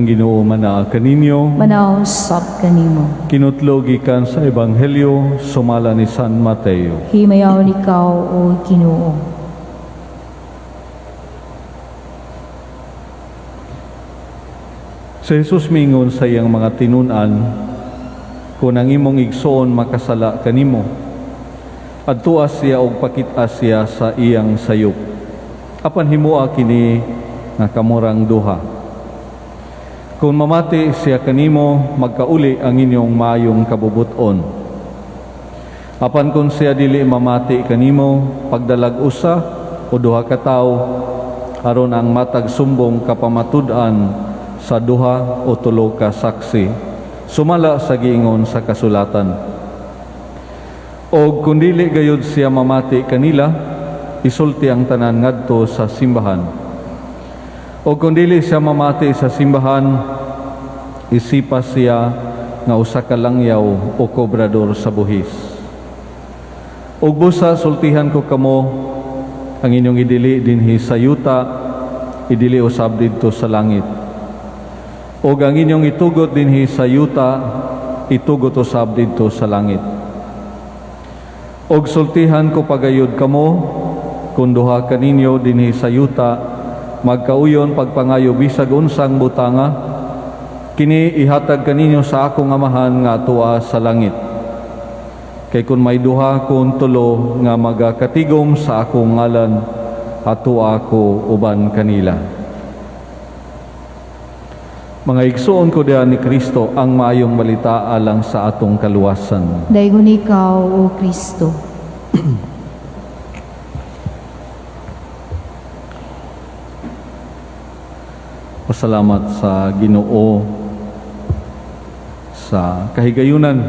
Ang Ginoo manaa kaninyo. Manaa usab kanimo. Kinutlo gikan sa Ebanghelyo sumala ni San Mateo. Himayaon ikaw, O Ginoo. Si Jesus mingon sa iyang mga tinun-an, kung ang imong igsoon makasala kanimo, adtua siya og pakit-a siya sa iyang sayop. Apan himoa kini nga kamurang duha. Kung mamati siya kanimo, magkauli ang inyong maayong kabubuton. Apan kung siya dili mamati kanimo, pagdalag usa o duha ka tawo, aron ang matag sumbong kapamatud-an sa duha o tulo ka saksi, sumala sa giingon sa kasulatan. Og kung dili gayud siya mamati kanila, isulti ang tanan ngadto sa simbahan. O kung dili siya mamati sa simbahan, isipa siya nga usa ka langyaw o kobrador sa buhis. Og busa sultihan ko kamo, ang inyong idili dinhi sa yuta, idili usab didto sa langit. Og ang inyong itugot dinhi sa yuta, itugot usab didto sa langit. Og sultihan ko pagayod kamo, kung duha kaninyo dinhi sa yuta, magkauyon pagpangayo bisag unsang butanga, kini ihatag kaninyo sa akong Amahan nga tua sa langit. Kay kun may duha kon tulo nga magakatigom sa akong ngalan, atua ako uban kanila. Mga igsuon ko diha ni Kristo, ang maayong balita alang sa atong kaluwasan. Daygon ikaw, O Kristo. Pasalamat sa Ginoo sa kahigayunan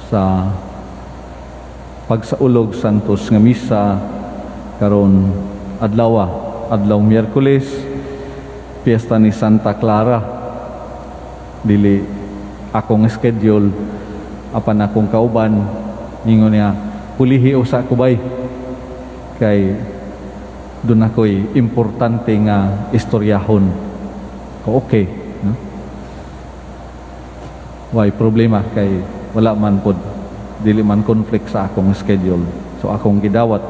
sa pagsaulog Santos nga misa karon adlaw, adlaw Miyerkules, piyesta ni Santa Clara. Dili akong schedule, apan akong kauban ningon niya, pulihi usa ko bay kay doon ako'y importante nga istoryahon. Okay, no? Way problema kay wala man pod, dili man conflict sa akong schedule. So akong gidawat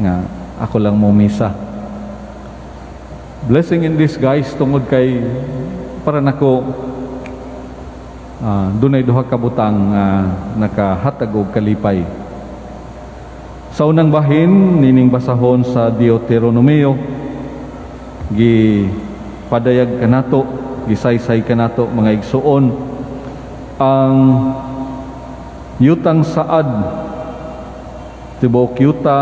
nga ako lang mo misa. Blessing in disguise tungod kay para nako dunay duha ka butang nakahatag og kalipay. Sa unang bahin, nining basahon sa Deuteronomio, gi padayag kanato, gisaysay kanato mga igsuon, ang yutang saad, tibuok yuta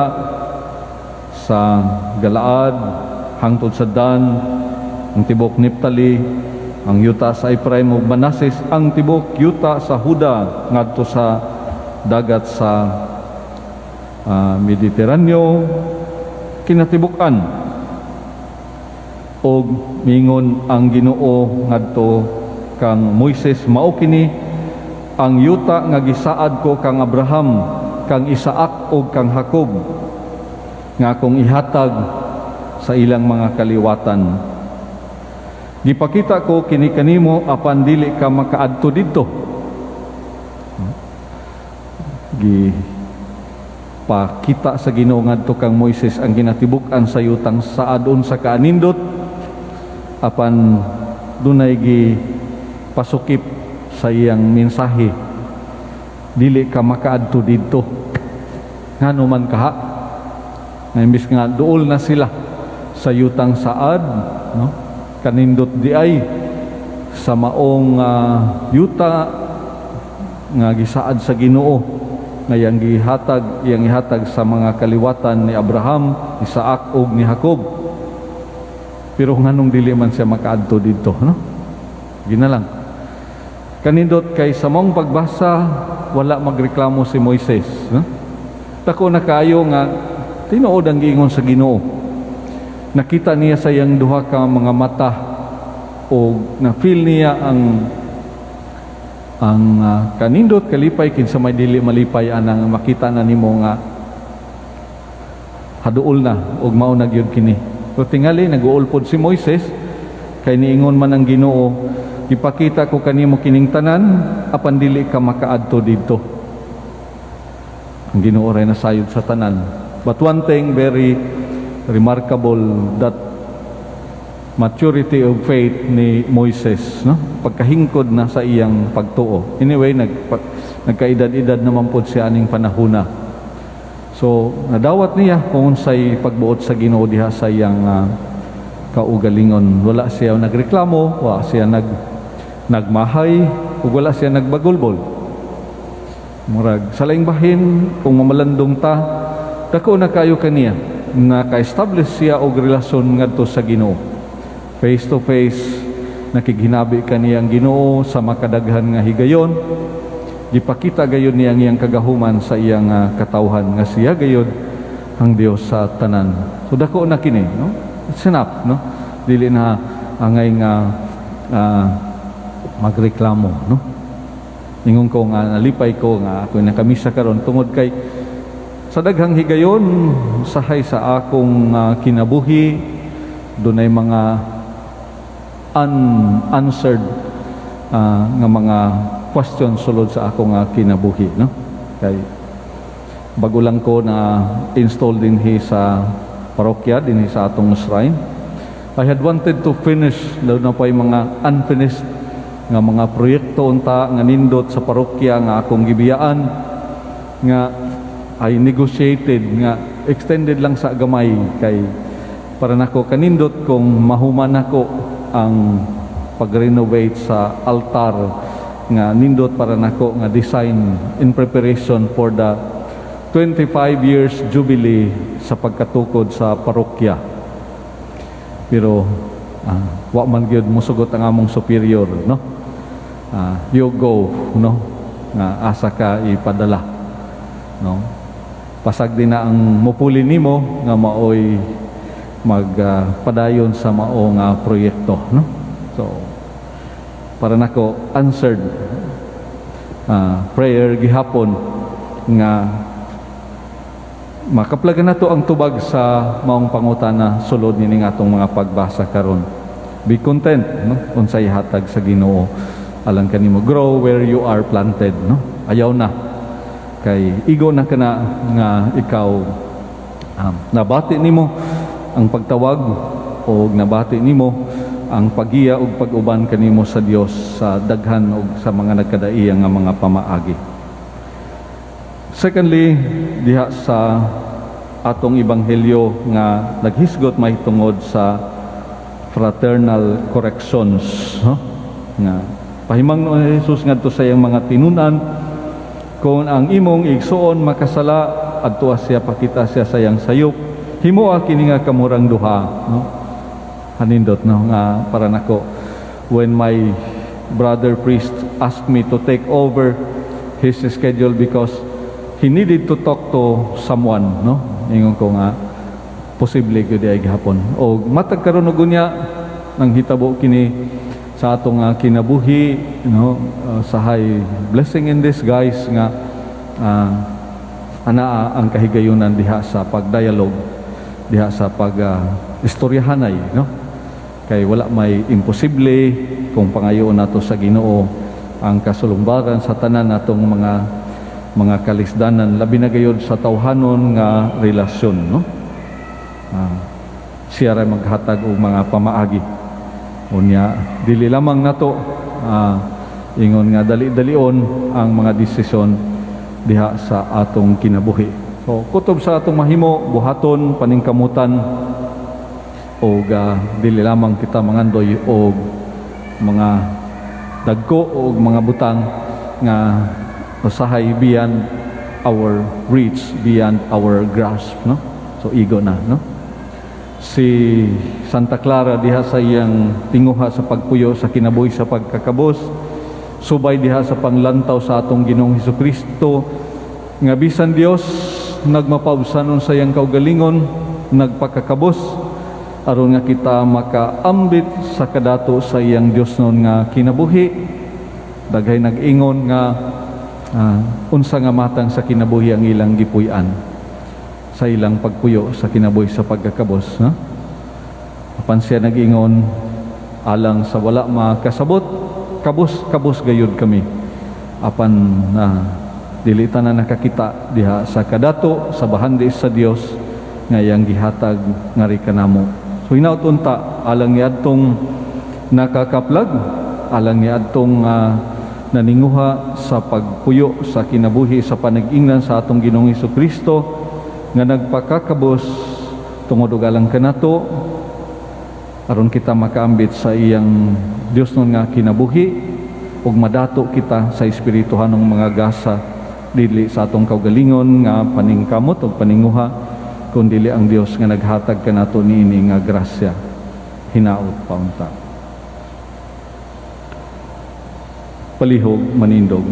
sa Galaad, hangtod sa Dan, ang tibuok Neptali, ang yuta sa Ephraim ug Manases, ang tibuok yuta sa Huda ngadto sa dagat sa Mediteraneo, kinatibuk-an. Og mingon ang Ginoo ngadto kang Moises, mao kini ang yuta nga gisaad ko kang Abraham, kang Isaac ug kang Jacob, nga akong ihatag sa ilang mga kaliwatan. Gipakita ko kini kanimo apan dili ka makaadto didto. Gipakita sa Ginoo ngadto kang Moises ang ginatibuk-an sa yutang saad unsa kaanindot, apan dunay gipasukip sa iyang mensahe, dili ka makaadto didto. Ngano man kaha? Nga imbis nga duol na sila sa yutang saad, no? Kanindot di ay sa maong yuta nga gisaad sa Ginoo nga iyang gihatag, iyang ihatag sa mga kaliwatan ni Abraham, Isaac ug ni Jacob. Pero nganong dili man siya makaadto didto, no? Ginalang. Kanindot kay sa maong pagbasa wala magreklamo si Moises, no? Dako na kaayo nga tinuod ang giingon sa Ginoo. Nakita niya sa iyang duha ka mga mata o na-feel niya ang kanindot kalipay kinsa may dili malipay anang makita na nimo nga haduol na og mao na gyud kini. Pero tingali nag-uol pod si Moises, Kay niingon man ang Ginoo, "Ipakita ko kanimo kining tanan, apan dili ka makaadto didto." Ang Ginoo ray nasayod sa tanan. But one thing very remarkable, that maturity of faith ni Moises, no? Pagkahingkod na sa iyang pagtuo. Anyway, nagkaedad-edad naman pod siya aning panahona. So, nadawat niya kung unsay pagbuot sa Ginoo diha sa iyang kaugalingon. Wala siya nagreklamo, wala siya nagmahay, ug wala siya nagbagulbol. Murag sa laing bahin, kung mamalandong ta, dako na kayo kaniya. Naka-establish siya og relasyon ngadto sa Ginoo. Face to face, nakighinabi kaniya ang Ginoo sa makadaghan nga higayon. Gipakita gayon niya ang iyang kagahuman sa iyang katawhan nga siya gayon ang Dios sa tanan. So dako na kini, no? It's enough, no? Dili na angay nga magreklamo, no? Ingon ko nga nalipay ko nga ako nakamisa karon tungod kay sa daghang higayon sahay sa akong kinabuhi, dunay mga unanswered nga mga question sulod sa akong kinabuhi, no? Kay bago lang ko na install dinhi sa parokya, dinhi sa atong shrine. I had wanted to finish lalo na pa yung mga unfinished nga mga proyekto unta nga nindot sa parokya nga akong gibiyaan, nga I negotiated nga extended lang sa gamay kay para nako kanindot kung mahuman nako ang pag-renovate sa altar nga nindot para nako nga design in preparation for the 25 years jubilee sa pagkatukod sa parokya. Pero wa man gyud musugot ang among superior, no? You go, no? Nga asa ka ipadala, no? Pasag din na ang mupuli nimo nga maoy magpadayon sa mao nga proyekto, no? So para nako answered prayer gihapon nga makaplagan nato ang tubag sa maong pangutana sulod nining atong mga pagbasa karon. Be content, no, unsay hatag sa Ginoo alang kanimo. Grow where you are planted, no? Ayaw na kay igo na kana nga ikaw nabati nimo ang pagtawag o nabati nimo ang pagiya ug pag-uban kanimo sa Dios sa daghan ug sa mga nagkadaiya nga mga pamaagi. Secondly, diha sa atong ebanghelyo nga naghisgot mahitungod sa fraternal corrections, no? Nga pahimangno ni Jesus ngadto sa iyang mga tinunan, kung ang imong igsuon makasala, adtoa siya, pakita siya sa iyang sayop, himoa kini nga kamurang duha, no? Hanindot, no, nga para nako, when my brother priest asked me to take over his schedule because he needed to talk to someone, no, ingon ko nga posible gyud ay gihapon. O matag karon og unya nang hitabo kini sa atong kinabuhi, no, sahay blessing in disguise nga anaa ang kahigayunan diha sa pagdialogue, diha sa pag istoryahanay, no? Kay wala may imposible kung pangayoon nato sa Ginoo ang kasulumbaran sa tanan natong mga kalisdanan, labi na gayod sa tawhanon nga relasyon, no? Siya ra maghatag og mga pamaagi. Unya dili lamang nato ingon nga dali-dalion ang mga desisyon diha sa atong kinabuhi. So kutob sa atong mahimo buhaton, paningkamutan og dili lamang kita mangandoy og mga dagko og mga butang nga usahay beyond our reach, beyond our grasp, no? So igo na, no? Si Santa Clara diha sa iyang tinguha sa pagpuyo sa kinabuhi sa pagkakabos, subay diha sa panglantaw sa atong Ginoong Hesukristo nga bisan Dios nagmapaubsanon sa iyang kaugalingon, nagpakakabos aron nga kita makaambit sa kadato sa iyang Diosnon nga kinabuhi. Daghay nag-ingon nga unsa nga matang sa kinabuhi ang ilang gipuy-an sa ilang pagpuyo sa kinabuhi sa pagkakabos, no? Apan siya nag-ingon, Alang sa wala makasabot, kabus kabus gayud kami, apan na dili ta na nakakita diha sa kadato sa bahandi sa Dios nga iyang gihatag ngari kanamo. So hinaut unta, alang niadtong nakakaplag, alang niadtong naninguha sa pagpuyo sa kinabuhi sa panag-ingnan sa atong Ginoong Kristo nga nagpakakabos tungod ug alang kanato, aron kita makaambit sa iyang Dios nun nga kinabuhi ug madato kita sa espirituhanong mga gasa, dili sa atong kaugalingon nga paningkamot ug paninguha, kundi ang Dios nga naghatag kanato niini nga grasya. Hinaot paunta. Palihog manindog.